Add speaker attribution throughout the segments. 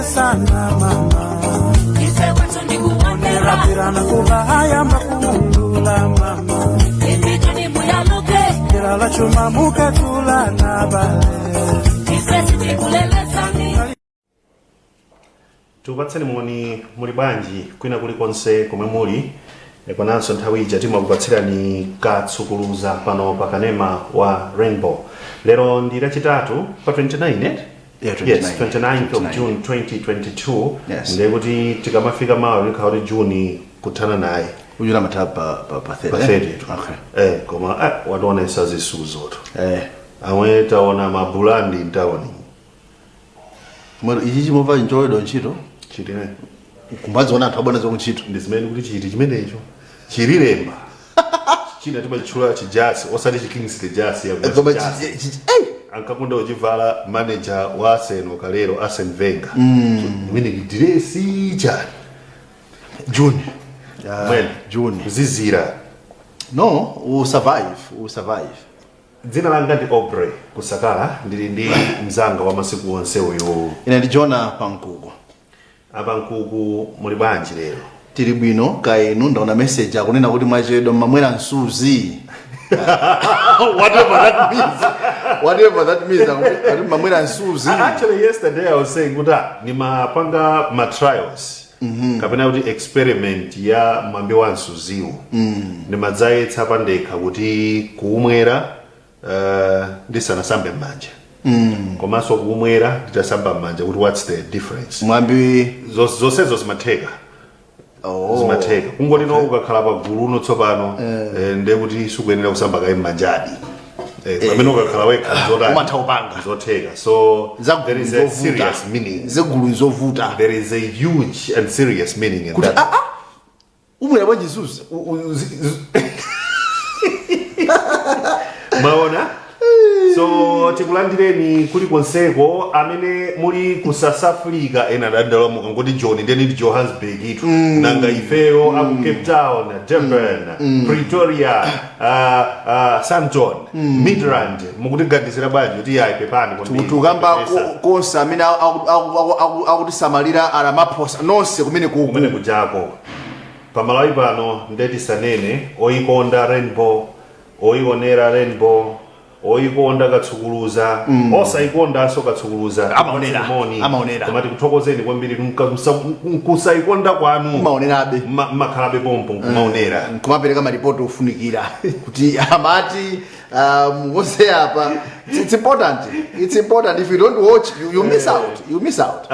Speaker 1: Tikulelesana mama.
Speaker 2: Ife kwetu ni kuonera.
Speaker 1: Pirana kubahayamba kuundula mama.
Speaker 2: Ipito ni muyaluke.
Speaker 1: Kilala chuma mukatula na bale.
Speaker 2: Ife sitikulelesani.
Speaker 3: Tikupatseni moni, muli bwanji kwina kulikonse komwe muli? Kwananso nthawi ija timakupatsirani Katsukuluza pano pa kanema wa Rainbow. Lero ndi Lachitatu pa 29, eh?
Speaker 4: Yeah, 29.
Speaker 3: Yes, 29th of
Speaker 4: 29.
Speaker 3: June 2022.
Speaker 4: Yes.
Speaker 3: Ndiye kuti tikamafika mawa likhala kuti Juni kuthana naye.
Speaker 4: Ujula matha pa 30.
Speaker 3: Pa 30.
Speaker 4: Okay.
Speaker 3: Koma wationesa zisuzoto. Amwe taona mabulandi mtawuni.
Speaker 4: Mwero ichi chimova ncholedwa ntchito.
Speaker 3: Chitine.
Speaker 4: Kumbadziona anthu abwana zokuntchito.
Speaker 3: Ndi zimene kuti chiti chimenecho chililemba china timachitchula chijasi, osati chiKingsley jasi.
Speaker 4: Koma
Speaker 3: chijasi.
Speaker 4: Eh!
Speaker 3: Ankakonda kuchivala manager wa Arsenal kalero, Arsene Wenger. So, imene ndi diresi chani?
Speaker 4: June.
Speaker 3: Mwene.
Speaker 4: June.
Speaker 3: Kuzizira.
Speaker 4: No, we'll survive. We'll survive.
Speaker 3: Dzina langa ndi Aubrey Kusakala, ndili ndi mzanga wa masiku onse uyu.
Speaker 4: Ine ndi Jona Pankuku.
Speaker 3: Apankuku, muli bwanji lero?
Speaker 4: Tili bwino, kaenu? Ndaona message akunena kuti mwachedwa, mmamwera msuzi. Whatever that means. Whatever that means. Akuti mmamwera msuzi.
Speaker 3: Actually, yesterday I was saying kuti nimapanga ma trials kapena kuti experiment ya mwambi wa msuziwu. Nimadzayetsa pandekha kuti kuumwera ndisanasambe m'manja komanso kuumwera nditasamba m'manja, kuti what's the difference?
Speaker 4: Mwambi.
Speaker 3: Zonsezo zimatheka.
Speaker 4: Oh.
Speaker 3: Zimatheka kungoti no ukakhala pa gulu uno tsopano, ndiye kuti sikuyenera kusamba kaye m'manjadi. Pamene ukakhala wekha zotani?
Speaker 4: Umatha kupanga.
Speaker 3: Zotheka. So there is a serious meaning.
Speaker 4: Zegulu nzovuta.
Speaker 3: There is a huge and serious meaning in
Speaker 4: Kuti
Speaker 3: that.
Speaker 4: ah ah, umwera bwanji msuzi?
Speaker 3: Maona? So tikulandireni kulikonseko amene muli ku South Africa. Ena adandala mukangoti John ndeni ndi Johannesburg itu. Nanga ifeyo aku Cape Town, Durban, Pretoria, Sandton, Midrand, mukutiganizira bwanji? Kuti yayi, pepani kwambiri.
Speaker 4: Tukamba
Speaker 3: Pepesa.
Speaker 4: Konse amene akutisamalira, Aramaphosa, nonse kumene kuku.
Speaker 3: Kumene kujako pamalawi pano ndetisanene, oyikonda Rainbow, oyionera Rainbow, oyikonda Katsukuluza, osayikondanso Katsukuluza.
Speaker 4: Amaonera.
Speaker 3: Moni.
Speaker 4: Amaonera.
Speaker 3: Koma tikuthokozeni kwambiri nkusayikonda kwanu.
Speaker 4: Umaonerabe.
Speaker 3: Makhalabe pompo nkumaonera.
Speaker 4: Nkumapereka maripoti ofunikira kuti amati wose apa. It's important, it's important. If you don't watch, you miss out, you miss out.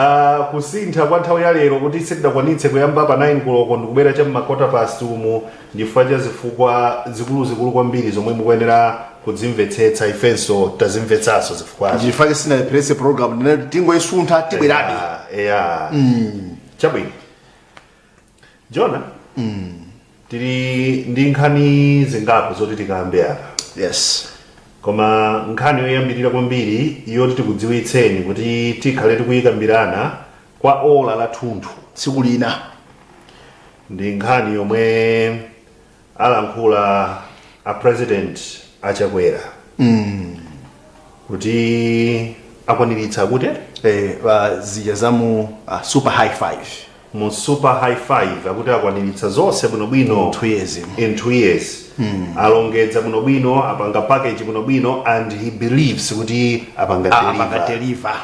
Speaker 3: Kusintha kwa nthawi ya lero kuti sitidakwanitse kuyamba pa 9 koloko ndikubwera cha mmakota past umu ndifukwa cha zifukwa zikuluzikulu kwambiri zomwe mukuyenera kudzimvetsetsa. Ifenso tazimvetsanso zifukwazo.
Speaker 4: Chifukwa sinalepherese program, ndinati tingoyisuntha, tibwerabe.
Speaker 3: Eya, chabwino Jona, tili ndi nkhani zingapo zoti tikambe apa.
Speaker 4: Yes.
Speaker 3: Koma nkhani yoyambirira kwambiri yoti tikudziwitseni kuti tikhale tikuyikambirana kwa ola lathunthu
Speaker 4: tsiku lina
Speaker 3: ndi nkhani yomwe alankhula a President Achakwera kuti akwaniritsa kuti
Speaker 4: zija za mu Super High Five.
Speaker 3: Mu Super High Five akuti akwaniritsa zonse bwinobwino.
Speaker 4: 2 years.
Speaker 3: In 2 years alongedza bwinobwino, apanga package bwinobwino, and he believes kuti apanga
Speaker 4: Apanga
Speaker 3: deliver.
Speaker 4: Deliver.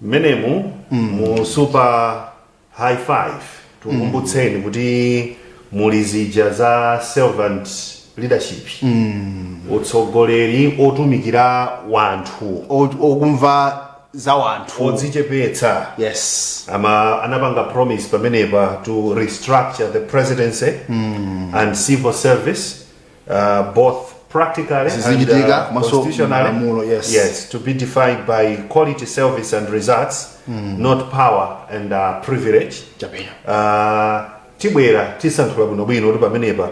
Speaker 3: Mmenemu mu Super High Five, tikukumbutseni kuti muli zija za servant leadership, utsogoleri otumikira wanthu,
Speaker 4: Okumva za wanthu,
Speaker 3: odzichepetsa.
Speaker 4: Yes.
Speaker 3: Ama anapanga promise pamenepa to restructure the presidency and civil service, both practically and
Speaker 4: Zizichitika, komanso
Speaker 3: constitutionally.
Speaker 4: malamulo, yes.
Speaker 3: Yes, to be defined by quality service and results, not power and privilege.
Speaker 4: Chabwino.
Speaker 3: Tibwera tisanthula bwinobwino kuti pamenepa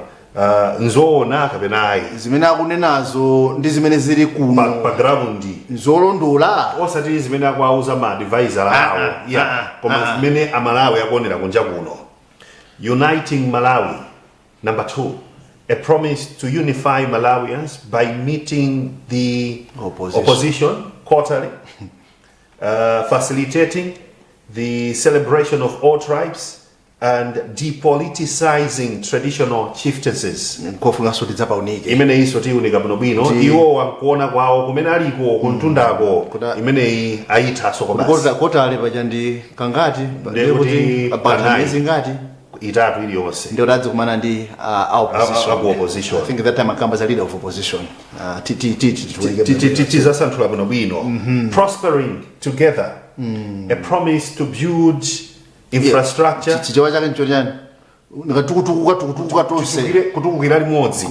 Speaker 3: nzoona kapena ayi.
Speaker 4: Zimene akunenazo ndi zimene zili kuno
Speaker 3: Pa ground
Speaker 4: nzolondola?
Speaker 3: Osati zimene akuauza ma advisor awo, yeah, koma zimene Amalawi akuonera kunja kuno. Uniting Malawi, number two, a promise to unify Malawians by meeting the
Speaker 4: Opposition.
Speaker 3: opposition quarterly, facilitating the celebration of all tribes and depoliticizing traditional chieftaincies.
Speaker 4: Kofunanso tidzapaunike.
Speaker 3: Imeneyinso tiunika bwinobwino. Iwo nkuona kwawo kumene aliko kuntundako, imeneyi ayithaso kwabasi.
Speaker 4: Kotale paja ndi kangati?
Speaker 3: Ndiye kuti
Speaker 4: Patha
Speaker 3: kanayi.
Speaker 4: miyezi ngati?
Speaker 3: Itatu iliyonse.
Speaker 4: Ndio tadzikumana ndi opposition.
Speaker 3: Aku opposition.
Speaker 4: I think that time akamba za leader of opposition. Ti ti ti ti tiwulike.
Speaker 3: Tizasanthula bwinobwino. Prospering together, a promise to build infrastructure.
Speaker 4: Chichewa chake nchochani? Ndikatukutukuka, tukutukuka tonse.
Speaker 3: Kutukukira limodzi.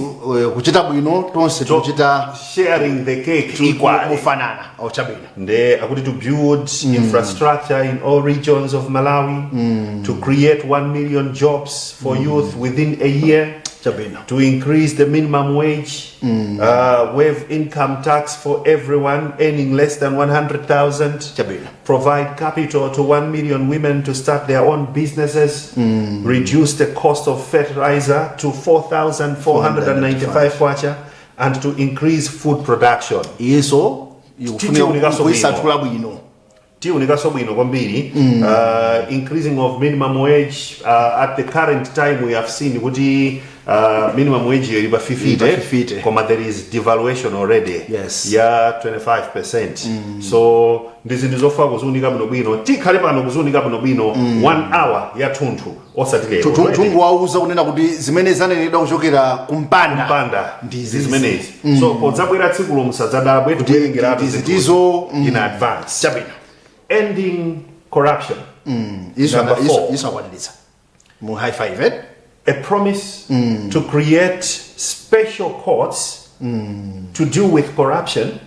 Speaker 4: Kuchita bwino tonse, tikuchita
Speaker 3: Sharing the cake equally.
Speaker 4: Mufanana chabwino.
Speaker 3: Nde akuti to build infrastructure in all regions of Malawi, to create 1 million jobs for youth within a year,
Speaker 4: Chabwino.
Speaker 3: To increase the minimum wage, waive income tax for everyone earning less than 100,000,
Speaker 4: Chabwino.
Speaker 3: Provide capital to 1 million women to start their own businesses, reduce the cost of fertilizer to 4,495 kwacha, and to increase food production.
Speaker 4: Iso
Speaker 3: Tiunikaso
Speaker 4: kuisanthula bwino.
Speaker 3: Tiunikaso bwino kwambiri. Increasing of minimum wage, at the current time we have seen kuti minimum wage ili pa 50,
Speaker 4: Ili pa 50.
Speaker 3: koma there is devaluation already ya 25%. So ndi zinthu zofuna kuziunika bwinobwino. Tikhale pano kuziunika bwinobwino one hour yathunthu, osati lero.
Speaker 4: Tunguwauza kunena kuti zimene zanenedwa kuchokera kumpanda
Speaker 3: Mpanda
Speaker 4: ndi
Speaker 3: ndi zimenezi. So podzabwera tsikulo musadzadabwe tikuwerengeratu
Speaker 4: ndi
Speaker 3: zinthuzi
Speaker 4: zitizo,
Speaker 3: in advance.
Speaker 4: Chabwino.
Speaker 3: Ending corruption.
Speaker 4: Iso
Speaker 3: Number four.
Speaker 4: Iso akwaniritsa mu high five, eh?
Speaker 3: A promise to create special courts to deal with corruption,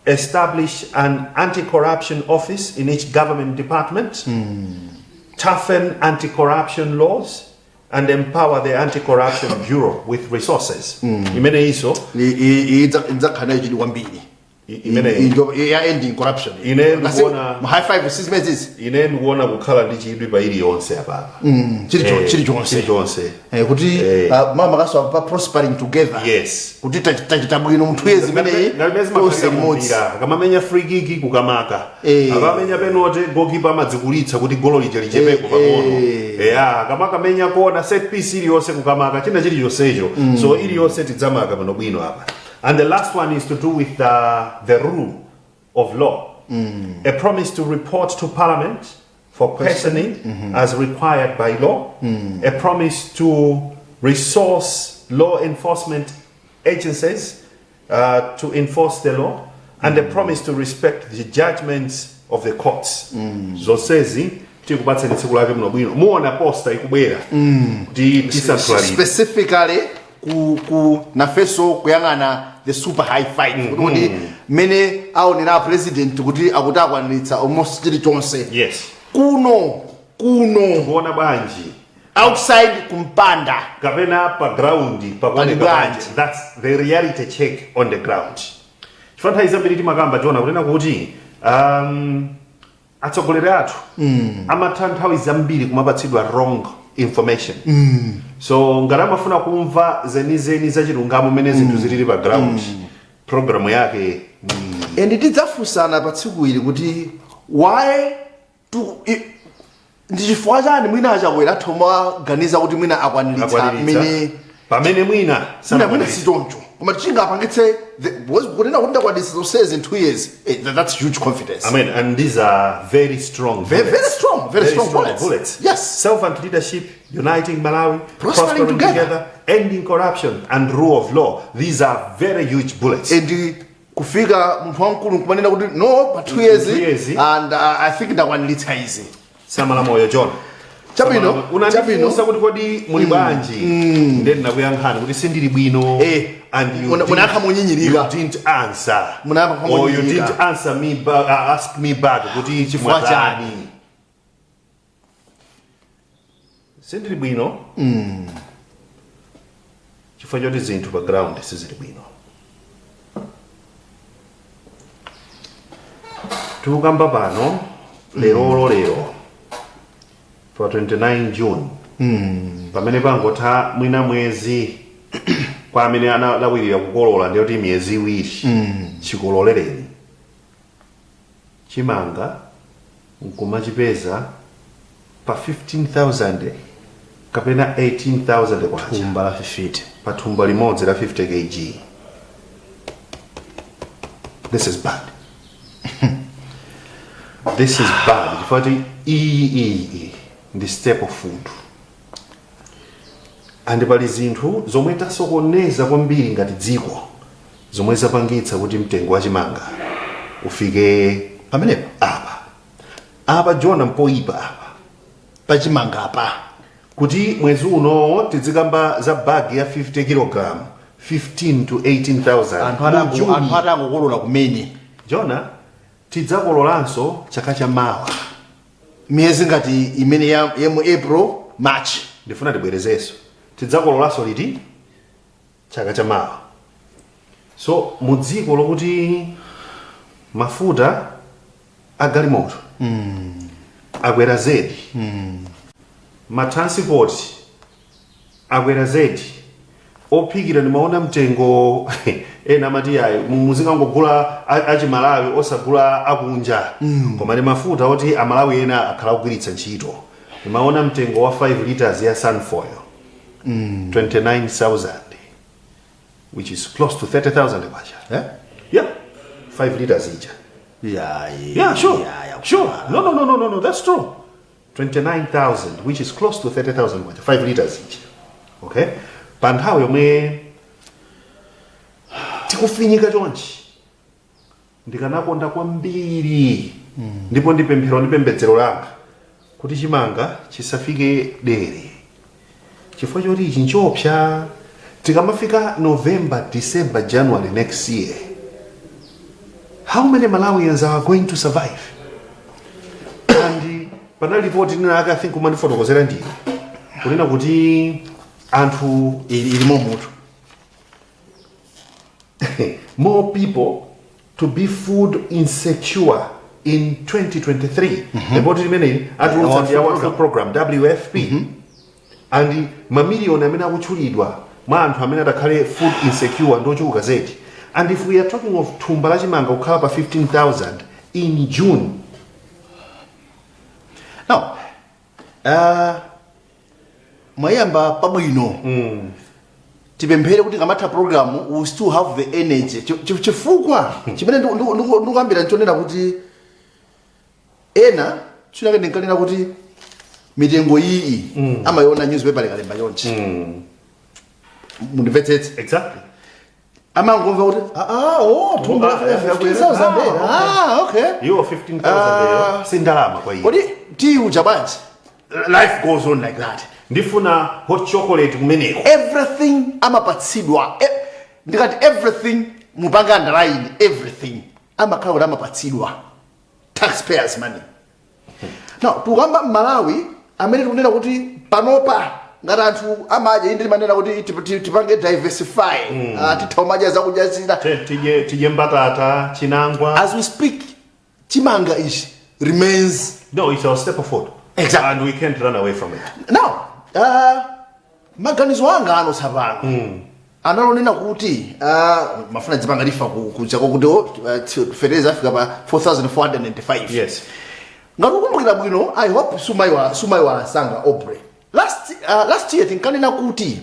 Speaker 3: establish an anti-corruption office in each government department, toughen anti-corruption laws, and empower the anti-corruption bureau with resources. Imene iso
Speaker 4: Idzakhala chidi kwambiri.
Speaker 3: Imene
Speaker 4: Ya ending corruption.
Speaker 3: Ine ndikuona-
Speaker 4: Mu high five sizimenezi.
Speaker 3: Ine ndikuona kukhala ndi chidwi pa iliyonse apapa.
Speaker 4: Chilichonse.
Speaker 3: Chilichonse.
Speaker 4: Kuti mama kaso pa prospering together. Kuti tachita bwino mu 2 years imeneyi tonse limodzi.
Speaker 3: Akamamenya free kick kukamaka, akamamenya penalty, goalkeeper amadzikulitsa kuti golo lija lichepeko pang'ono. Eya, akamakamenya kona, set piece iliyonse kukamaka, china chilichonsecho. So iliyonse tidzamaka pano bwino apa. And the last one is to do with the rule of law, a promise to report to parliament for questioning as required by law, a promise to resource law enforcement agencies to enforce the law, and a promise to respect the judgments of the courts. Zonsezi tikupatseni tsiku lake muno bwino. Muona poster ikubwera kuti tisanthulalibe.
Speaker 4: Specifically ku nafeso kuyang'ana the super high five, kuti mmene aonera president kuti akuti akwaniritsa almost chilichonse, kuno kuno
Speaker 3: kuona bwanji?
Speaker 4: Outside kumpanda
Speaker 3: kapena pa ground pakuoneka
Speaker 4: Pali bwanji?
Speaker 3: bwanji? That's the reality check on the ground. Chifukwa nthawi zambiri timakamba tiona kunena kuti atsogoleri athu amatha nthawi zambiri kumapatsidwa wrong information. So ngati amafuna kumva zenizeni zachilungamo mmene zinthu zilili pa ground, programu yake ni
Speaker 4: And tidzafunsana pa tsiku ili kuti why to ndi chifukwa chani mwina aChakwera athu maganiza kuti mwina akwaniritsa
Speaker 3: akwaniritsa
Speaker 4: mmene
Speaker 3: pamene mwina
Speaker 4: mwina
Speaker 3: sanakwaniritse.
Speaker 4: Sichoncho, koma chingapangitse because kunena kuti ndakwanitsa zonsezi in 2 years, that's huge confidence.
Speaker 3: I mean, and these are very strong
Speaker 4: Very,
Speaker 3: bullets.
Speaker 4: very strong, very strong bullets. Yes.
Speaker 3: Servant leadership, uniting Malawi,
Speaker 4: Prospering together.
Speaker 3: Ending corruption, and rule of law. These are very huge bullets.
Speaker 4: And kufika munthu wamkulu nkumanena kuti no, pa 2 years,
Speaker 3: 2 years.
Speaker 4: And I think ndakwaniritsa izi.
Speaker 3: Samala moyo, John.
Speaker 4: Chabwino,
Speaker 3: Samala.
Speaker 4: chabwino.
Speaker 3: Unandifunsa kuti kodi muli bwanji, ndiye ndinakuyankhani kuti sindili bwino. And you
Speaker 4: Munayankha monyinyirika.
Speaker 3: You didn't answer.
Speaker 4: Munayankha
Speaker 3: Or you
Speaker 4: monyinyirika.
Speaker 3: didn't answer me ask me back kuti
Speaker 4: Chifukwa
Speaker 3: mwatani.
Speaker 4: chani?
Speaker 3: Sindili bwino chifukwa choti zinthu pa ground sizili bwino. Tikukamba pano lerolo, lero pa 29 June, pamene pangotha mwina mwezi kwa amene analawirira kukolola, ndiyoti miyezi 2 chikololereni chimanga. Nkumachipeza pa 15,000 kapena 18,000 kwacha.
Speaker 4: Thumba la 50.
Speaker 3: Pa thumba limodzi la 50 kg. This is bad, this is bad, chifukwa kuti iyi ndi staple food and pali zinthu zomwe tasokoneza kwambiri ngati dziko zomwe zapangitsa kuti mtengo wa chimanga ufike
Speaker 4: pamenepo.
Speaker 3: Apa Jona, mpoyipa apa.
Speaker 4: Pachimanga apa.
Speaker 3: Kuti mwezi uno tizikamba za bag ya 50 kg, 15 to 18,000.
Speaker 4: Anthu
Speaker 3: Mu Juni.
Speaker 4: Anthu atangokolola kumene.
Speaker 3: Jona, tidzakololanso chaka cha mawa.
Speaker 4: Miyezi ngati imene ya mu April, March.
Speaker 3: Ndifuna tibwerezenso, tidzakololanso liti? Chaka cha mawa. So mu dziko lokuti mafuta agalimoto akwera zedi, ma transport akwera zedi, ophikira ndimaona mtengo, ena amati ayi, muzikangogula achimalawi, osagula akunja, koma ndi mafuta oti Amalawi ena akhala akugwiritsa ntchito. Ndimaona mtengo wa 5 liters ya Sunfoil, 29,000, which is close to 30,000 kwacha.
Speaker 4: Eh?
Speaker 3: Yeah, 5 liters ija. Yeah, sure. Sure. No, that's true. 29,000, which is close to 30,000 kwacha, 5 liters each. Okay? Pa nthawi yomwe tikufinyika chonchi, ndikanakonda kwambiri, ndipo ndipemphero ndi pembedzero langa kuti chimanga chisafike dere, chifukwa choti ichi nchopsa. Tikamafika November, December, January next year, how many Malawians are going to survive? And panali ripoti ina ake, I think umandifotokozera ndine, kunena kuti anthu
Speaker 4: Ilimo mutu.
Speaker 3: More people to be food insecure in 2023. Ripoti limeneli atulutsa ndi ya World Food Program, WFP, and mamiliyoni amene akutchulidwa mwa anthu amene atakhale food insecure ndochuluka zedi. And if we are talking of thumba lachimanga kukhala pa 15,000 in June,
Speaker 4: Now, mwayamba pabwino. Tipemphere kuti kamatha program we still have the energy. Chifukwa chimene ndikuyambira nchonena kuti ena chinake ndinkanena kuti mitengo iyi amayiona newspaper ikalemba chonchi. Mundimvetsetse.
Speaker 3: Exactly.
Speaker 4: Amangomva kuti, ah, ah, oh, thumba
Speaker 3: Ah,
Speaker 4: 15,000.
Speaker 3: Ah,
Speaker 4: Ah, okay.
Speaker 3: Iwo 15,000
Speaker 4: Ah.
Speaker 3: eyo si ndalama kwa iye.
Speaker 4: Kodi tii uja bwanji? Life goes on like that.
Speaker 3: Ndifuna hot chocolate kumeneko.
Speaker 4: Everything amapatsidwa. Ndikati everything, mupanga underline everything, amakhala kuti amapatsidwa taxpayers' money. Now tikukamba Mmalawi amene tikunena kuti panopa ngati anthu amadya, inde, timanena kuti tipange diversify, titha kumadya zakudya zina.
Speaker 3: Tidye mbatata, chinangwa.
Speaker 4: As we speak, chimanga ichi remains
Speaker 3: No, it's our staple food.
Speaker 4: Exactly.
Speaker 3: And we can't run away from it.
Speaker 4: Now, maganizo anga ano tsapano analonena kuti mafuna dzipanga lifa kuchako kuti fetereza afika pa 4495. Ngati ukumbukira bwino, I hope sumayiwala sanga Aubrey, last year tinkanena kuti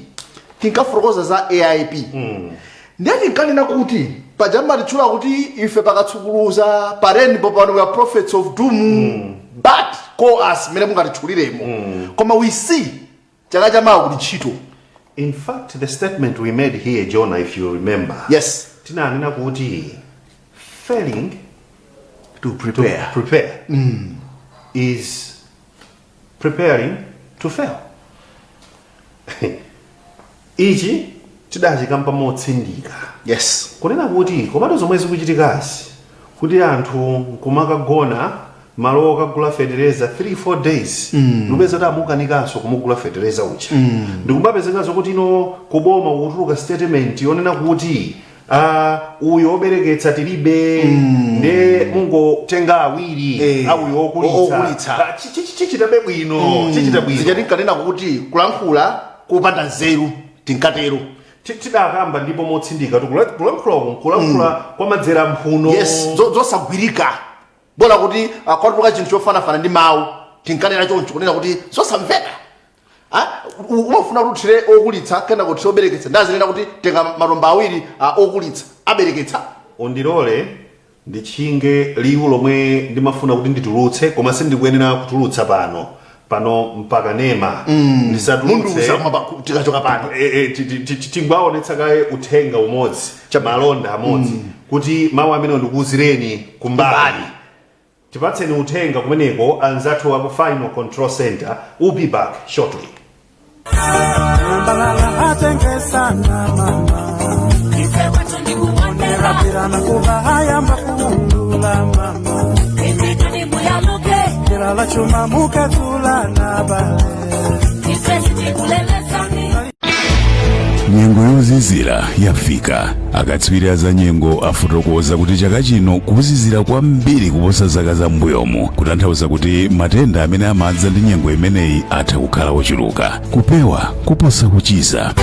Speaker 4: tinkafotokoza za AIP. Ndiye tinkanena kuti paja matitchula kuti ife pakatsukuluza pa rainbow pano, we are prophets of doom, but call us mmene mungatitchuliremo, koma we see chaka chamawa kuti ntchito.
Speaker 3: In fact, the statement we made here, Jonah, if you remember, tinanena kuti failing
Speaker 4: to
Speaker 3: to
Speaker 4: prepare
Speaker 3: prepare is preparing to fail. Ichi tidachikamba motsindika kunena kuti komatu zomwe zikuchitikazi, kuti anthu nkumakagona malo okagula fetereza 3 4 days, ndikupeza kuti amukanikanso kumugula fetereza uja, ndikumapezekanso kuti ino kuboma kutuluka statement yonena kuti uyo obereketsa tilibe, nde mungotenga awiri auyo okulitsa.
Speaker 4: Okulitsa.
Speaker 3: Ah, chichitabe bwino, chichita bwino.
Speaker 4: Zija tinkanena kuti kulankhula kopanda nzeru, tinkatero.
Speaker 3: Tidakamba ndipo motsindika kuti kulankhula uku kulankhula kwa madzera mphuno.
Speaker 4: Yes, zosagwirika. Bola kuti kwatuluka chinthu chofanafana ndi mawu, tinkanena choncho kunena kuti zosamveka. Umafuna kuti uthire okulitsa, kena kuti obereketsa, ndazinena kuti tenga matumba awiri okulitsa abereketsa.
Speaker 3: Undilole nditchinge liwu lomwe ndimafuna kuti nditulutse, koma sindikuyenera kutulutsa pano pano mpaka nema ndisatulutse.
Speaker 4: Mundiuza koma tikachoka pano.
Speaker 3: Tingwaonetsa kaye uthenga umodzi, malonda amodzi, kuti mawu amene ndikuwuzireni kumbali.
Speaker 4: Kumbali.
Speaker 3: Tipatseni uthenga kumeneko anzathu aku Final Control Center. We'll be back shortly.
Speaker 1: Nambalala atengesana mama.
Speaker 2: Ife kwathu ndikuonera.
Speaker 1: Rapirana kuba hayamba kuulula mama.
Speaker 2: Indikani muyaluke.
Speaker 1: Kilala chuma mukatula na bale.
Speaker 2: Ife sitikulelesani.
Speaker 5: Nyengo yozizira yafika. Akatswiri a nyengo afotokoza kuti chaka chino kuzizira kwambiri kuposa zaka zam'mbuyomu, kutanthauza kuti matenda amene amadza ndi nyengo imeneyi atha kukhala ochuluka. Kupewa kuposa kuchiza.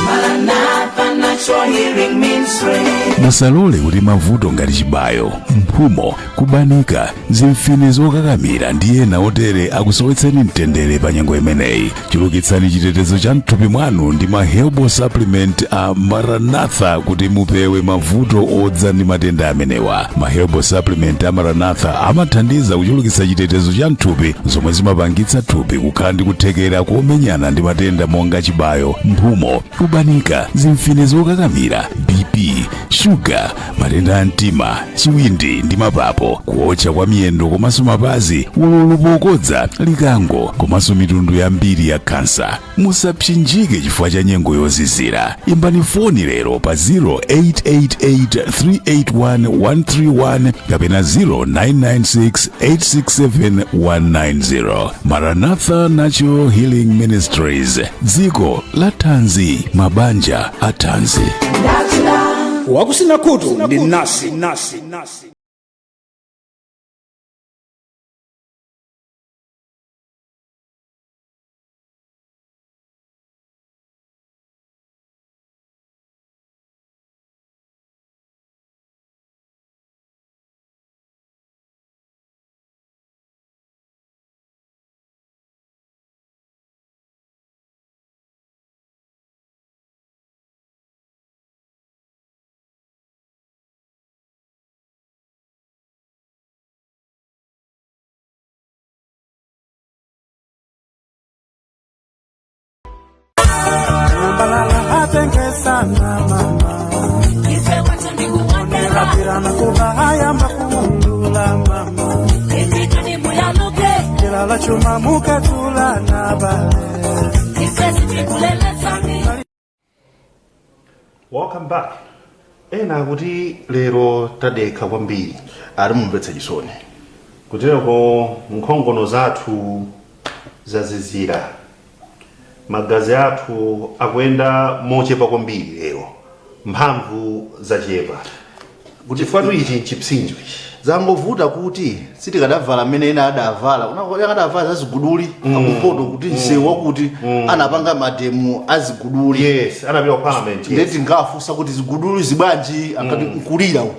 Speaker 6: Maranatha Natural Healing Ministry.
Speaker 5: Musalole kuti mavuto ngati chibayo, mphumo, kubanika, zimfine zokakamira ndi ena otere akusowetseni mtendere pa nyengo imeneyi. Chulukitsani chitetezo cha mthupi mwanu ndi ma herbal supplement a Maranatha kuti mupewe mavuto odza ndi matenda amenewa. Ma herbal supplement a Maranatha amathandiza kuchulukitsa chitetezo cha mthupi, zomwe zimapangitsa thupi kukhala ndi kuthekera komenyana ndi matenda monga chibayo, mphumo, kubanika, zimfine zokakamira, BP, shuga, matenda a mtima, chiwindi ndi mapapo, kuotcha kwa miyendo komanso mapazi, ululu pokodza, likango komanso mitundu yambiri ya khansa. Musapsinjike chifukwa cha nyengo yozizira. Imbani foni lero pa 0888 381 131 kapena 0996 867 190. Maranatha Natural Healing Ministries, dziko la thanzi, mabanja a thanzi.
Speaker 7: Wakusina khutu ndi nasi nasi nasi.
Speaker 1: Nambalala atengesana mama.
Speaker 2: Ife kwathu ndikuonera.
Speaker 1: Rapirana kuba hayamba kuulula mama.
Speaker 2: Indikani muyaluke.
Speaker 1: Kilala chuma mukatula na bale.
Speaker 2: Ife sitikulelesani.
Speaker 3: Welcome back. Ena akuti lero tadekha kwambiri.
Speaker 4: Ali mumvetsa chisoni.
Speaker 3: Kutereko nkhongono zathu zazizira, magazi athu akuyenda mochepa kwambiri lero, mphamvu zachepa, chifukwa ichi nchipsinjo ichi.
Speaker 4: Zangovuta kuti sitikadavala mmene ena adavala. Adavala zaziguduli akumpoto, kuti msewu wakuti anapanga mademo aziguduli.
Speaker 3: Yes, anapita ku parliament, yes.
Speaker 4: Ndeti ngafunsa kuti ziguduli zibwanji, akati nkulira uku.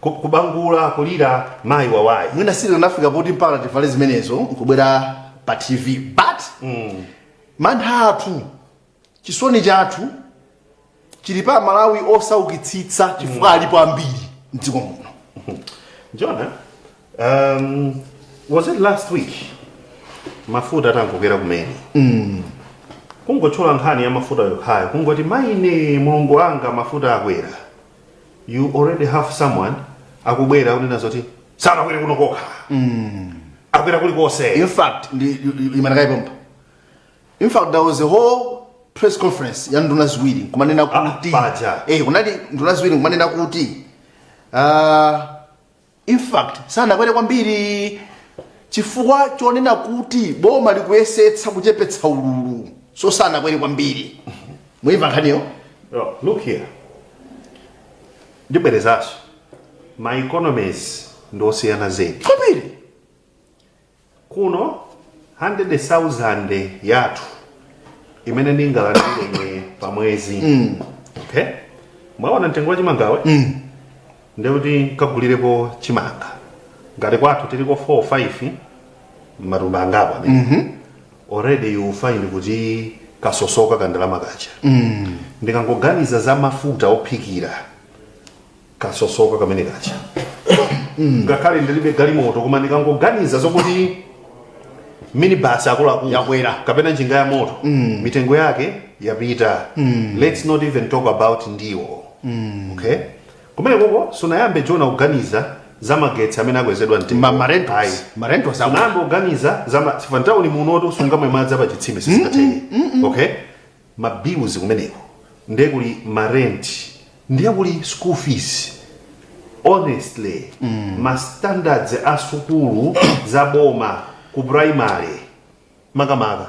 Speaker 3: Kubangula, kulira mayi wawayi.
Speaker 4: Mwina sitikanafika poti mpaka tivale zimenezo nkubwera pa TV, but mantha athu, chisoni chathu chili pa Malawi osaukitsitsa, chifukwa alipo ambiri mdziko muno.
Speaker 3: Jona, was it last week mafuta atangokwera kumene, kungotchula nkhani ya mafuta yokhayo, kungoti maine mulungu wanga, mafuta akwera, you already have someone akubwera kunena zoti sanakwere kuno kokha, akwera kulikonse.
Speaker 4: In fact, imanakayipompa, in fact there was a whole press conference ya nduna ziwiri nkumanena kuti
Speaker 3: Paja.
Speaker 4: Kunali nduna ziwiri nkumanena kuti in fact sanakwere kwambiri chifukwa chonena kuti boma likuyesetsa kuchepetsa ululu, so sanakwere kwambiri. Muimva nkhaniyo?
Speaker 3: Oh, look here, ndibwerezanso, ma economies ndi osiyana zedi.
Speaker 4: Kwambiri.
Speaker 3: Kuno 100,000 yathu imene ndingalandire ine pa mwezi, okay, mwaona mtengo wa chimangawe, ndekuti nkagulirepo chimanga Ngati kwathu tiliko 4 5 matumba angapo amene already you find kuti kasosoka kandalama kacha. Ndikangoganiza za mafuta ophikira, kasosoka kamene kacha. Ngakhale ndilibe galimoto, koma ndikangoganiza zokuti minibus akuluakulu
Speaker 4: Yakwera.
Speaker 3: kapena njinga ya moto, mitengo yake yapita. Let's not even talk about ndiwo. Okay, kumene koko sunayambe, Jona, kuganiza za magetsi amene akwezedwa mtengo.
Speaker 4: Ma
Speaker 3: Ayi.
Speaker 4: rentals, ma rentals akwera.
Speaker 3: Sunayambe kuganiza za sifantawuni munoto sungamwe madzi apachitsime, sizingatheke. Okay, ma bills kumeneko, ndiye kuli ma rent, ndiye kuli school fees. Honestly, ma standards a sukulu za boma ku primary makamaka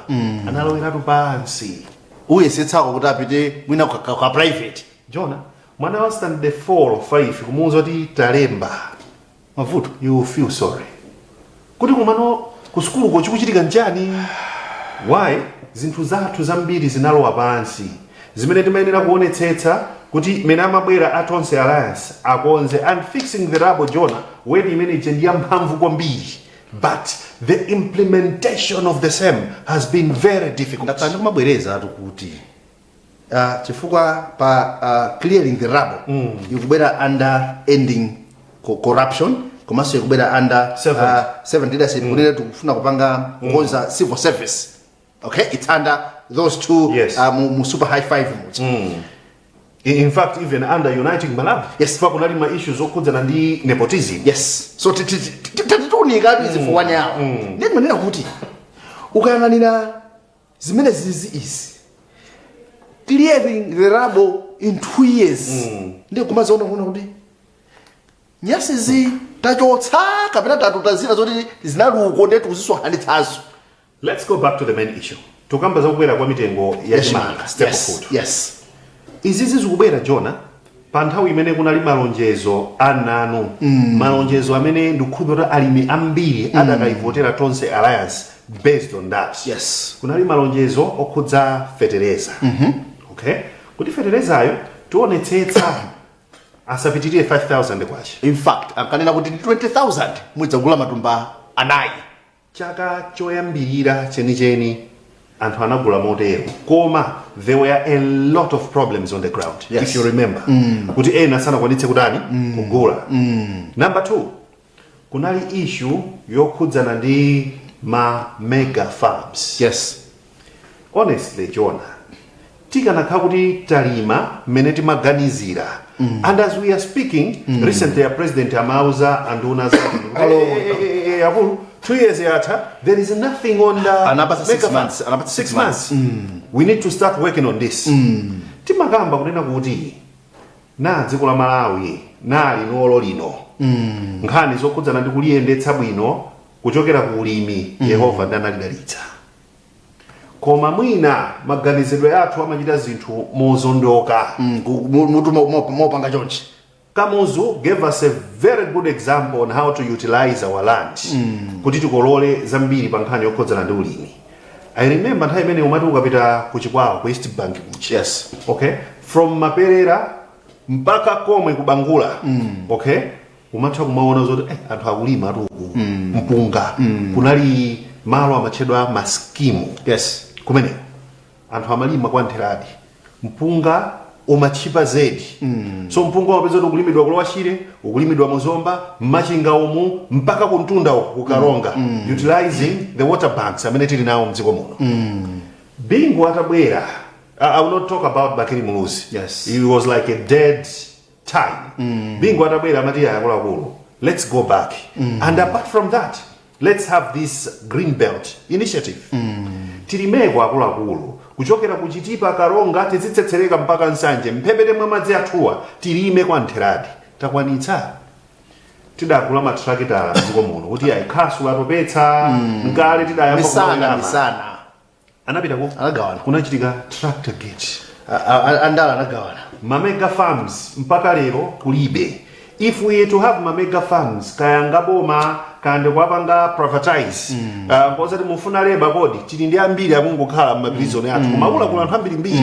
Speaker 3: analoweratu pansi.
Speaker 4: Uyesetsako kuti apite mwina ka private.
Speaker 3: Jona, mwana wa standard 4 or 5 kumuwuza kuti talemba,
Speaker 4: Mavuto.
Speaker 3: You feel sorry kuti kumano ku sukuluko chikuchitika nchani? Why? Zinthu zathu zambiri zinalowa pansi zimene timayenera kuonetsetsa kuti mene amabwera a Tonse Alliance akonze. And fixing the rubble, Jona, word imene ije ndi yamphamvu kwambiri, but the implementation of the same has been very difficult.
Speaker 4: Ndakhala ndikumabwereza atu kuti chifukwa pa clearing the rubble ikubwera under ending corruption, komanso ikubwera under
Speaker 3: Servant.
Speaker 4: Servant leadership, kunena tikufuna kupanga kukonza civil service. Okay, it's under those two. Mu super high five muja.
Speaker 3: In fact, even under Uniting Malawi.
Speaker 4: Yes.
Speaker 3: Fa kunali ma issues okhudzana ndi nepotism.
Speaker 4: Yes, so tatiunika izi for one hour. Ndiye ndimanena kuti ukayang'anira zimene zizi izi, clearing the rubble in 2 years, ndiye kumaziona kuona kuti nyasizi tachotsa kapena tatutazira zoti zinaluko, ndiye tikuzisonkhanitsanso.
Speaker 3: Let's go back to the main issue. Tukamba zakukwera kwa mitengo ya chimanga, staple food. Izizi zikubwera, Jona, pa nthawi imene kunali malonjezo ananu, malonjezo amene ndikukhulupirira kuti alimi ambiri adakayivotera Tonse Alliance based on that. Kunali malonjezo okhudza fetereza, okay, kuti feterezayo tionetsetsa asapitirire 5000 kwacha.
Speaker 4: In fact, ankanena kuti ndi 20,000 mudzagula matumba anayi.
Speaker 3: Chaka choyambirira chenicheni anthu anagula motero, koma there were a lot of problems on the ground, if you remember, kuti ena sanakwanitse kutani, kugula. Number two, kunali issue yokhudzana ndi ma mega farms. Honestly, Jona, tikanakhala kuti talima mmene timaganizira, and as we are speaking, recently a president amauza anduna zake, akulu, 2 years yatha, there is nothing on the
Speaker 4: Anapasa six
Speaker 3: mega farm.
Speaker 4: months, anapasa
Speaker 3: six
Speaker 4: six
Speaker 3: months. We need to start working on this. Timakamba kunena kuti na dziko la Malawi na linolo lino, nkhani zokhudzana ndi kuliyendetsa bwino kuchokera ku ulimi, Yehova ndi analidalitsa, koma mwina maganizidwe athu amachita zinthu mozondoka.
Speaker 4: Mutu mopanga chonchi.
Speaker 3: Kamuzu gave us a very good example on how to utilize our land kuti tikolole zambiri pa nkhani yokhudzana ndi ulimi. I remember nthawi imene umati ukapita ku Chikwawa, ku East Bank kuchi, okay, from Maperera mpaka komwe kubangula, okay, umatha kumaona zoti anthu akulima atuku mpunga. Kunali malo amatchedwa maskimu. Kumeneko anthu amalima kwa ntheradi, mpunga umatchipa zedi. So mpunga umapeza kuti ukulimidwa ku Lower Shire, ukulimidwa muzomba, mmachinga umu, mpaka kuntunda uku kukaronga, utilizing the water banks amene tili nawo mdziko muno. Bingu atabwera, I will not talk about Bakili Muluzi. He was like a dead time. Bingu atabwera amati, "Akuluakulu, let's go back, and apart from that, let's have this green belt initiative. Tilimeko akuluakulu, kuchokera ku Chitipa, Karonga, tizitsetsereka mpaka Nsanje, mphepete mwa madzi athuwa, tilime kwa ntheradi." Takwanitsa? Tidagula matrakitala mdziko muno kuti ayi, khasu latopetsa mkale tidayamba
Speaker 4: Misana.
Speaker 3: kumawirama.
Speaker 4: Misana.
Speaker 3: Anapita ku
Speaker 4: Anagawana.
Speaker 3: Kunachitika tractor gate.
Speaker 4: Andala anagawana.
Speaker 3: Ma mega farms mpaka lero kulibe. If we are to have ma mega farms, kaya ngaboma kande kuwapanga privatize, kozati mufuna leba kodi tili ndi ambiri akungokhala m'ma prison athu. Kumaula kula anthu ambirimbiri,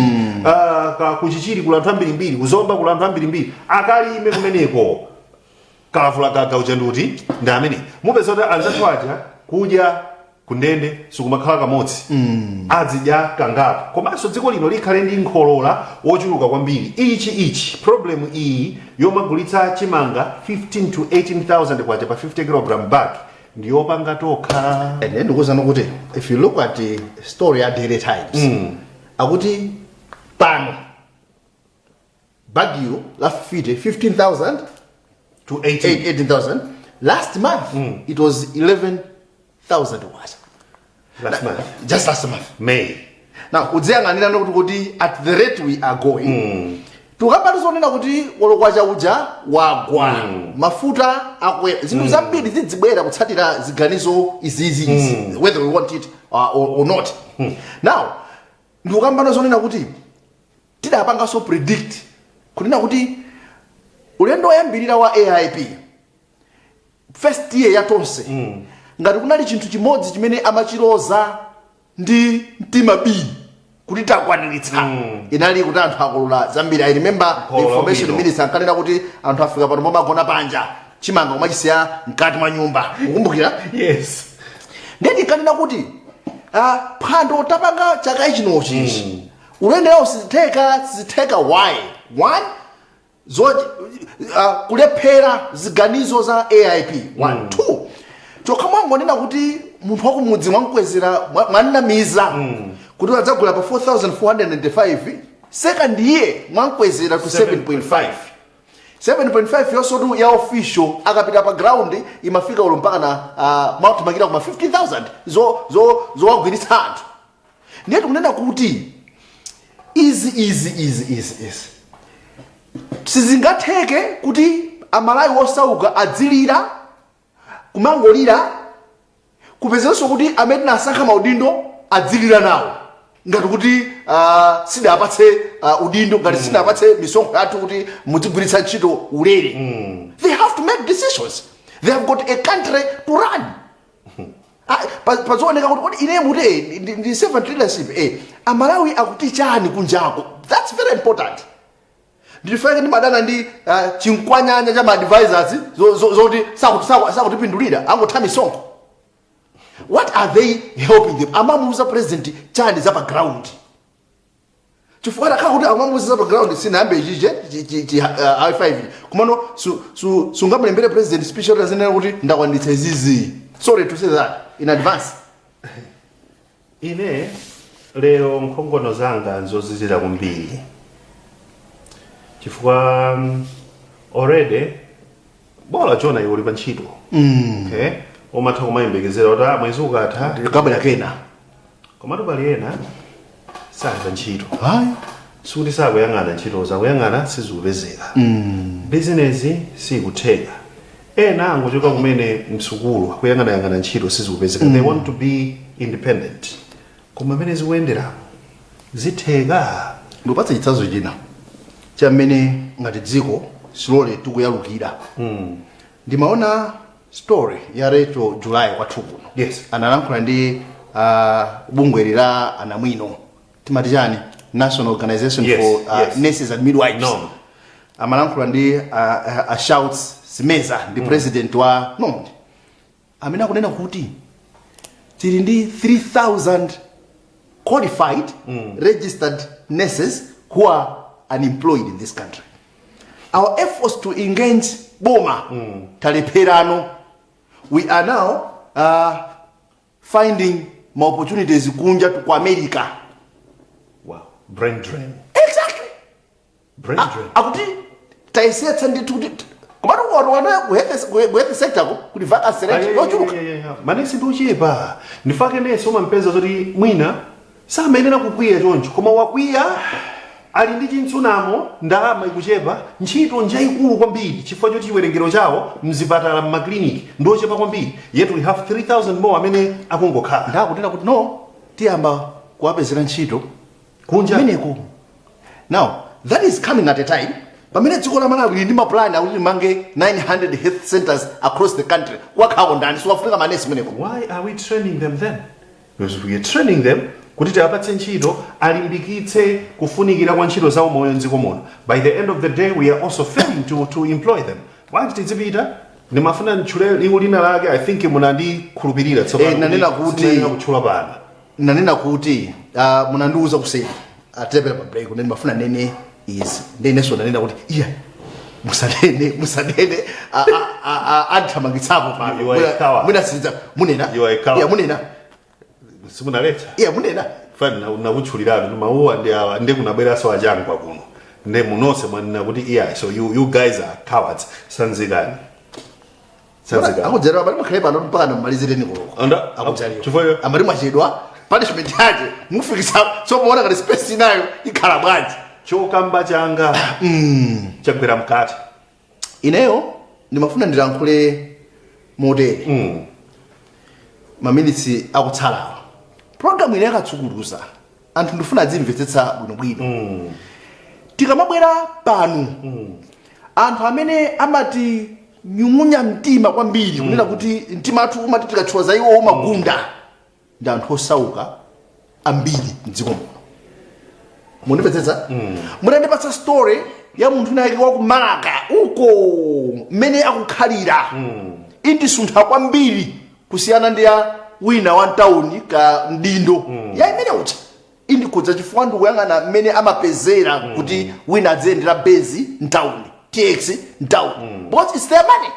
Speaker 3: kuchichiri kula anthu ambirimbiri, kuzomba kula anthu ambirimbiri, akalime kumeneko. Kalavula gaga uja nduti ndi amene mupeza kuti anzathu aja kudya kundende sikumakhala kamodzi, azidya kangapo. Komanso dziko lino likhale ndi nkholola wochuluka kwambiri. Ichi problem iyi yomagulitsa chimanga 15 to 18,000 kwacha pa 50 kg bag ndiyopanga tokha.
Speaker 4: And then ndikuwuzani kuti if you look at the story ya Daily Times, akuti pano bagiyo la 50 15,000
Speaker 3: to 18.
Speaker 4: 18,000. Last month it was 11,000 kwacha.
Speaker 3: Last month?
Speaker 4: Just last month.
Speaker 3: May.
Speaker 4: Now udziyang'anira kuti at the rate we are going, tukamba tizonena kuti wolokwacha uja wagwa, mafuta akwera, zinthu zambiri zidzibwera kutsatira ziganizo izizi izi, whether we want it or not. Now ndikukambano zonena kuti tidapanganso predict kunena kuti ulendo woyambirira wa AIP, first year ya Tonse, ngati kunali chinthu chimodzi chimene amachiloza ndi mtima b kuti takwaniritsa, inali kuti anthu akolola zambiri. I remember the
Speaker 3: Nkolola
Speaker 4: information
Speaker 3: bwino.
Speaker 4: minister ankanena kuti anthu afika pano pomagona panja, chimanga kumachisiya mkati mwa nyumba, ukumbukira?
Speaker 3: Yes.
Speaker 4: Ndiye ndikanena kuti phwando tapanga chaka ichinochi ulendo sizitheka, sizitheka. Why? One, kulephera ziganizo za AIP one. Two, chokha mwangonena kuti munthu wakumudzi mwamkwezera, mwanamiza kuti adzagula pa 4495, second year mwamkwezera to 7.5. 7.5 yonsotu ya official, akapita pa ground imafika ulo mpaka na mwathamangira kuma 15,000 zowagwiritsa anthu. Ndiye tikunena kuti izi izi izi izi izi sizingatheke kuti Amalawi osauka adzilira, kumangolira, kupezeranso kuti amene tinasankha maudindo adzilira nawo ngati kuti sidapatse udindo, ngati sidapatse misonkho yathu kuti mudzigwiritsa ntchito ulere. They have to make decisions. They have got a country to run. Ah, pazooneka kuti kodi ine muti ndi servant leadership, Amalawi akuti chani kunjako? That's very important. Ndifake ndimadana ndi chinkwanyanya cha ma advisors zoti sakutipindulira, angotha misonkho. What are they helping them? Amamuuza president chani za pa ground? Chifukwa takhala kuti amamuuza za pa ground, sinayambe ichiche chi i5 kumano sungamulembere president speech yoti azinena kuti ndakwanitsa izizi. Sorry to say that in advance.
Speaker 3: Ine lero nkhongono zanga nzozizira kwambiri chifukwa already bola chona iwe uli pa ntchito, okay, umatha kumayembekezera kuti mwezi ukatha
Speaker 4: kabwera kena.
Speaker 3: Komatu pali ena sali pa ntchito.
Speaker 4: Hayi.
Speaker 3: Sikuti sakuyang'ana ntchito, zakuyang'ana sizikupezeka, bizinesi sikutheka. Ena angochoka kumene msukulu, akuyang'anayang'ana ntchito, sizikupezeka. They want to be independent, koma amene zikuyenderamo zitheka?
Speaker 4: Ndikupatsa chitsanzo china chamene ngati dziko slowly tikuyalukira. Ndimaona story ya Rachel July kwathu kuno. Analankhula ndi bungweli la anamwino, timati chani, National Organization for Nurses and Midwives.
Speaker 3: No.
Speaker 4: Amalankhula ndi Shouts Simeza, ndi president wa NONM, amene akunena kuti tili ndi 3000 qualified registered nurses who are unemployed in this country. Our efforts to engage boma talepherano. We are now finding more opportunities kunja ku America.
Speaker 3: Wow, brain drain.
Speaker 4: Exactly.
Speaker 3: Brain drain.
Speaker 4: Akuti tayesetsa ndithu kuti komatu kuona ku health sector ko kuti vacancy rate yochuluka.
Speaker 3: Manesi ndi ochepa. Ndifake nesi umampeza zoti mwina samayenera kukwiya choncho, koma wakwiya, ali ndi chintsunamo, ndalama ikuchepa, ntchito njayikulu kwambiri chifukwa choti chiwerengero chawo mzipatala, mmakliniki ndi ochepa kwambiri, yet we have 3000 more amene akungokhala.
Speaker 4: Ndakunena kuti no, tiyamba kuwapezera ntchito
Speaker 3: kunja.
Speaker 4: Kumeneko. Now that is coming at a time pamene dziko la Malawi lili ndi mapulani akuti limange 900 health centers across the country. Kuwakhawo ndani? Siwafunika manesi kumeneko.
Speaker 3: Why are we training them then? Because we are training them kuti tiwapatse ntchito, alimbikitse kufunikira kwa ntchito za umoyo mdziko muno. By the end of the day we are also failing to employ them. Bwanji tizipita Ndimafuna ntchule liwu lina lake. I think munandikhulupirira tsopano.
Speaker 4: Eh, nanena kuti-
Speaker 3: Sinayenera kutchula pano.
Speaker 4: Nanena kuti munandiuza kuseri atepera pa break kuti ndimafuna nene izi, ndi inenso nanena kuti iya, musanene, musanene, anthamangitsapo pano.
Speaker 3: You are a coward.
Speaker 4: Mwina sinza munena.
Speaker 3: You are a coward.
Speaker 4: Iya, munena.
Speaker 3: Simunaletsa.
Speaker 4: Iya, munena.
Speaker 3: Fani nakutchuliratu mawuwa ndi awa, ndi kunabweranso achangwa kuno, ndi munonse mwanena kuti iya. So you guys are cowards. Sanzikani, sanzikani.
Speaker 4: Akudzera abali mukhale pano mpaka namalizireni koloko. Akudzaliwa.
Speaker 3: Chifukwa
Speaker 4: Amati mwachedwa, punishment yake mufikisa. So muona ngati space inayo ikhala bwanji?
Speaker 3: Chokamba changa chagwera mkati.
Speaker 4: Ineyo ndimafuna ndilankhule motere maminitsi akutsalawa. Programu ine yakatsukuluza anthu ndifuna adzimvetsetsa bwinobwino. Tikamabwera pano, anthu amene amati nyung'unya mtima kwambiri, kunena kuti mtima athu umati tikatchula za iwo umagunda, ndi anthu osauka ambiri mdziko muno. Mundimvetsetsa? Mutandipatsa story ya munthu nayake wakumalaka uko mmene akukhalira, indisuntha kwambiri kusiyana ndi ya wina wa mtawuni ka mdindo. Ya imene ucha indikhudza chifukwa ndikuyang'ana mmene amapezera kuti wina adziyendera Benz mtawuni, TX mtawuni, because it's their money.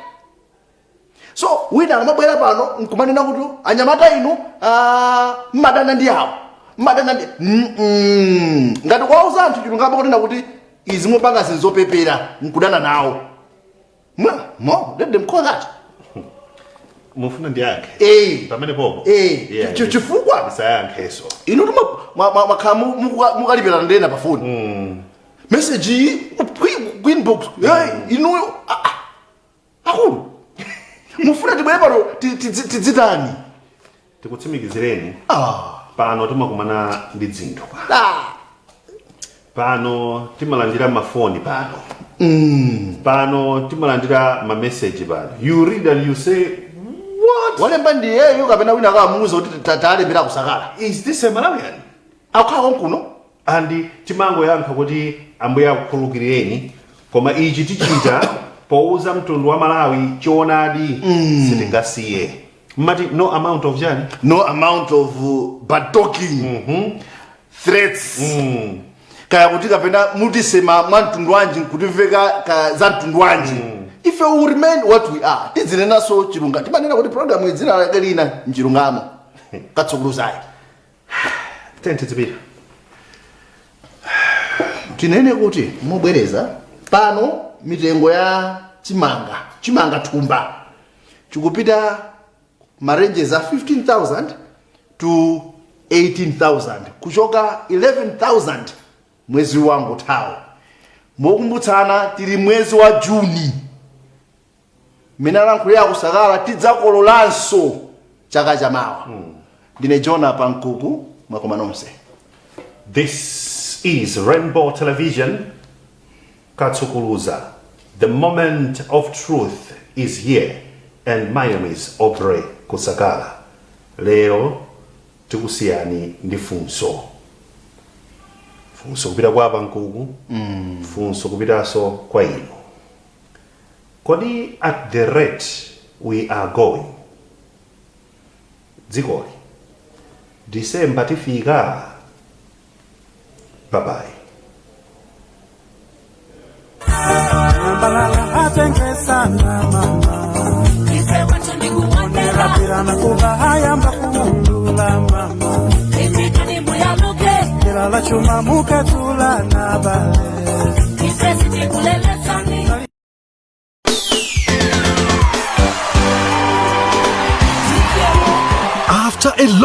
Speaker 4: So wina akamabwera pano nkumanena kuti anyamata inu, mmadana ndi awo, mmadana ndi ngati kuwauza anthu chilungamo, kunena kuti izi mupanga zinzopepera nkudana nawo. Mo let them call that.
Speaker 3: Mufuna ndiyankhe?
Speaker 4: Eh.
Speaker 3: Pamene popo?
Speaker 4: Eh,
Speaker 3: Yeah,
Speaker 4: chifukwa
Speaker 3: ndisayankheso.
Speaker 4: Inu mwakhala mukalipirana ndena pa foni, message iyi ku inbox. Hey, inuyo, akulu mufuna tibwere pano tidzitani?
Speaker 3: Tikutsimikizireni, pano timakumana ndi dzinthu pano. Pano timalandira mafoni pano, pano timalandira mameseji pano. You read and you say, "What?"
Speaker 4: Walemba ndiyeyo kapena wina akamuuza kuti talembera kusakala?
Speaker 3: Is this a Malawian?
Speaker 4: Akukhala konkuno.
Speaker 3: And timangoyankha kuti Ambuye akukhululukireni, koma ichi tichita powuza mtundu wa Malawi choonadi, sitingasiye. Mmati no amount of chani?
Speaker 4: No amount of bad talking, threats, kaya kuti kapena mutisema mwa mtundu wanji, nkutimveka ka za mtundu wanji, ife we remain what we are. Tidzinenaso chilungamo. Timanena kuti programu idzina lake lina nchilungamo katsukuluzayi.
Speaker 3: Tente zipita.
Speaker 4: Tinene kuti mobwereza pano, mitengo ya chimanga, chimanga thumba chikupita ma ranges a 15,000 to 18,000, kuchoka 11,000 mwezi wangu thawo. Mokumbutsana, tili mwezi wa Juni. Mmene alankhulira kusakala, tidzakololanso chaka chamawa. Ndine Jona Pankuku, mwakoma nonse.
Speaker 3: This is Rainbow Television. Katsukuluza. The moment of truth is here. And my name is Aubrey Kusakala. Lero tikusiyani ndi funso. Funso kupita kwa Pankuku. Funso kupitanso kwa inu. Kodi at the rate we are going, dzikoli December tifika? Bye bye.
Speaker 1: Balala atengesana mama.
Speaker 2: Ife watu ndikuonera.
Speaker 1: Pirana kuba hayamba kuundula mama.
Speaker 2: Itikani muyaluke.
Speaker 1: Kilala chuma mukatula na bale.
Speaker 2: Ife sitikulelesani.
Speaker 8: After a